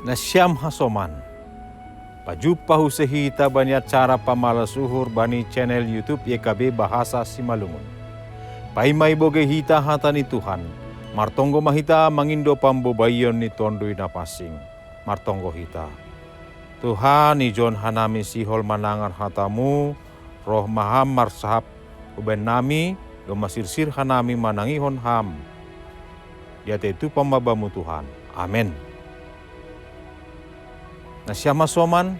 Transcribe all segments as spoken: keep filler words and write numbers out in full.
Nasiam hasoman. Pajumpa huse hita bani acara pamala suhur bani channel YouTube Y K B Bahasa Simalungun. Paima ibogei hita hata ni Tuhan, martonggo ma hita mangindo pambobaion ni Tonduy Napansing. Martonggo hita. Tuhan, ijon hanami sihol manangar hatamu, roh ma ham marsahap hubaen nami, domma sirsir hanami manangihon ham. Diatei tupa ma bamu Tuhan. Amen. Nasiam hasoman,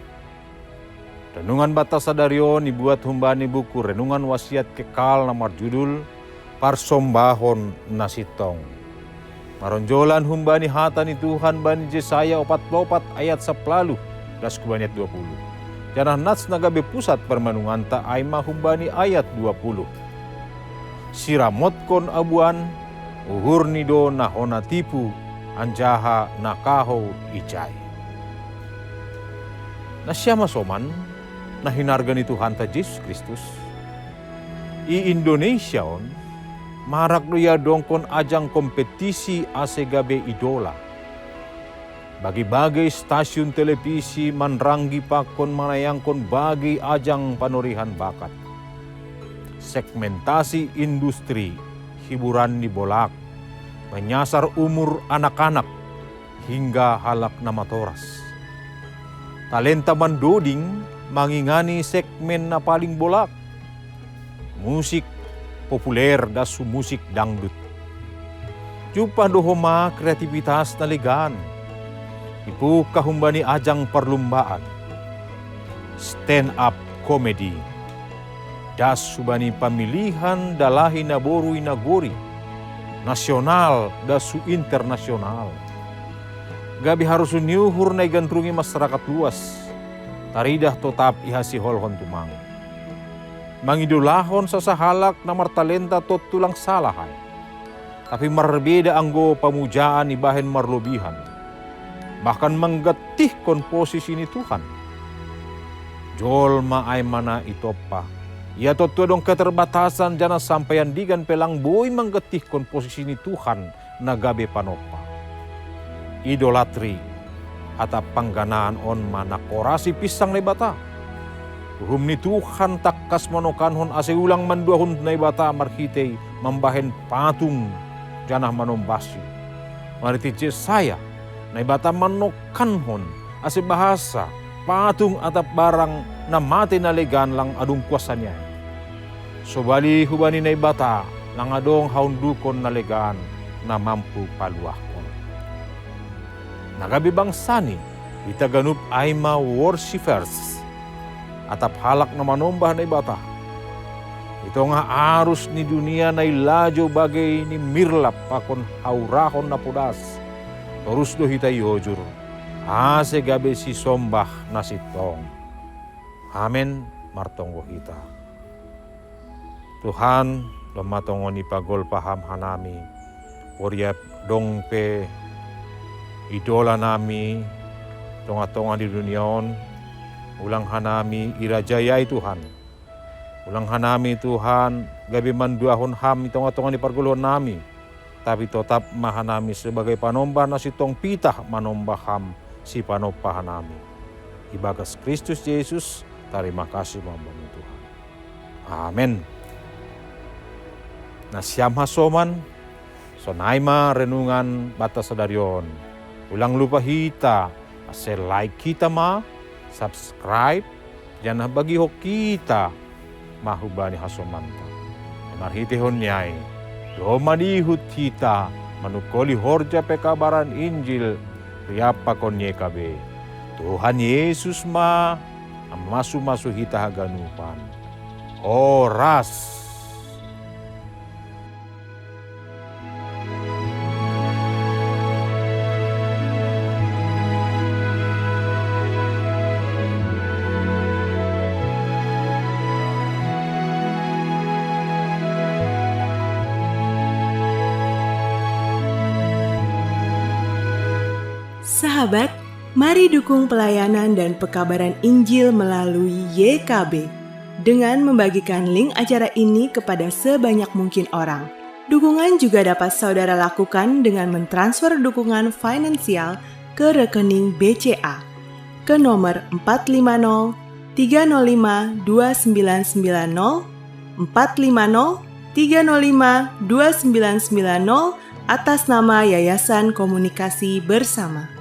renungan banta sadari on ibuat humbani buku Renungan Wasiat Kekal na marjudul Parsombahon na Sintong. Maronjolan humbani hata ni Tuhan bani Jesaya opat pulu opat ayat sapuluh, das hu bani ayat dua pulu. Janah nas na gabe pusat parmenunganta ai ma humbani ayat dua pulu. Siramotkon abuan, uhurni do na hona tipu, anjaha na kahou ijai. Nasiam hasoman, na hinarga ni Tuhanta Jesus Kristus. I Indonesia on, marak do iadongkon ajang kompetisi ase gabe idola. Bagei-bagei stasiun televisi manranggi pakon manayangkon bagei ajang panorihan bakat. Segmentasi industri hiburan ni bolak, menyasar umur anak-anak hingga halak na matoras. Talenta mandoding mangingani segmen na paling bolak. Musik populer das hu musik dangdut. Jumpah do homa kreativitas na legan. Ipungkah humbani ajang parlumbaan. Stand up comedy. Das hubani pamilihan dalahi naboru i nagori. Nasional das hu internasional. Gabe harosuh ni uhur na igandrungi masyarakat luas. Taridah totap ihasiholhon tumang. Mangidolahon sasahalak na martalenta tontu lang salah ai. Tapi marbeda anggo pamujaan ibahen marlobihan. Bahkan manggettihkon posisi ni Tuhan. Jolma ai ma na itompa. Ia tontu adong keterbatasan janah sampai andigan pe lang boi manggettihkon posisi ni Tuhan na gabe panompa. Idolatri atap pangganaan on ma na korasi pinsang Naibata. Uhum ni Tuhan tangkas manokankon ase ulang manduahon Naibata marhitei mambahen patung janah manombahsi. Marhitei Jesaya, Naibata manokankon ase bahasa patung atap barang na mate na legan lang adong kuasani ai. Sobali hubani Naibata lang adong haundukon na legan na mampu paluahkon. Na gabe bangsani, hita ganup ai ma worshippers, atap halak na manombah Naibata. I tongah arus ni dunia na illajo bagei ni mirlap pakon haurahon na podas, torus do hita iojur, ase gabe sisombah na sintong. Amen, martonggo hita. Tuhan, domma tongon ipagolpa Ham hanami, boria dong pe idola nami tongah-tongah ni dunia on, ulang hanami irajai ai Tuhan. Ulang hanami Tuhan, gabe manduahon Ham i tongah-tongah ni pargoluhan nami. Tapi totap ma hanami sebagai panombah na sintong pitah manombah Ham sipanompa hanami. Ibagas Kristus Jesus, tarima kasih ma Bamu Tuhan. Amen. Nasiam hasoman, sonai ma renungan banta sadari on. Ulang lupa hita, ase like hita ma, subscribe, janah bagihon hita ma hubani hasomanta. Marhiteihon ni ai, domma diihut hita manungkoli horja pekabaran Injil riap pakon Y K B. Tuhan Yesus ma mamasu-masu hita haganupan. Horas. Sahabat, mari dukung pelayanan dan pekabaran Injil melalui Y K B dengan membagikan link acara ini kepada sebanyak mungkin orang. Dukungan juga dapat saudara lakukan dengan mentransfer dukungan finansial ke rekening B C A ke nomor empat lima nol tiga nol lima dua sembilan sembilan nol, empat lima nol tiga nol lima dua sembilan sembilan nol, atas nama Yayasan Komunikasi Bersama.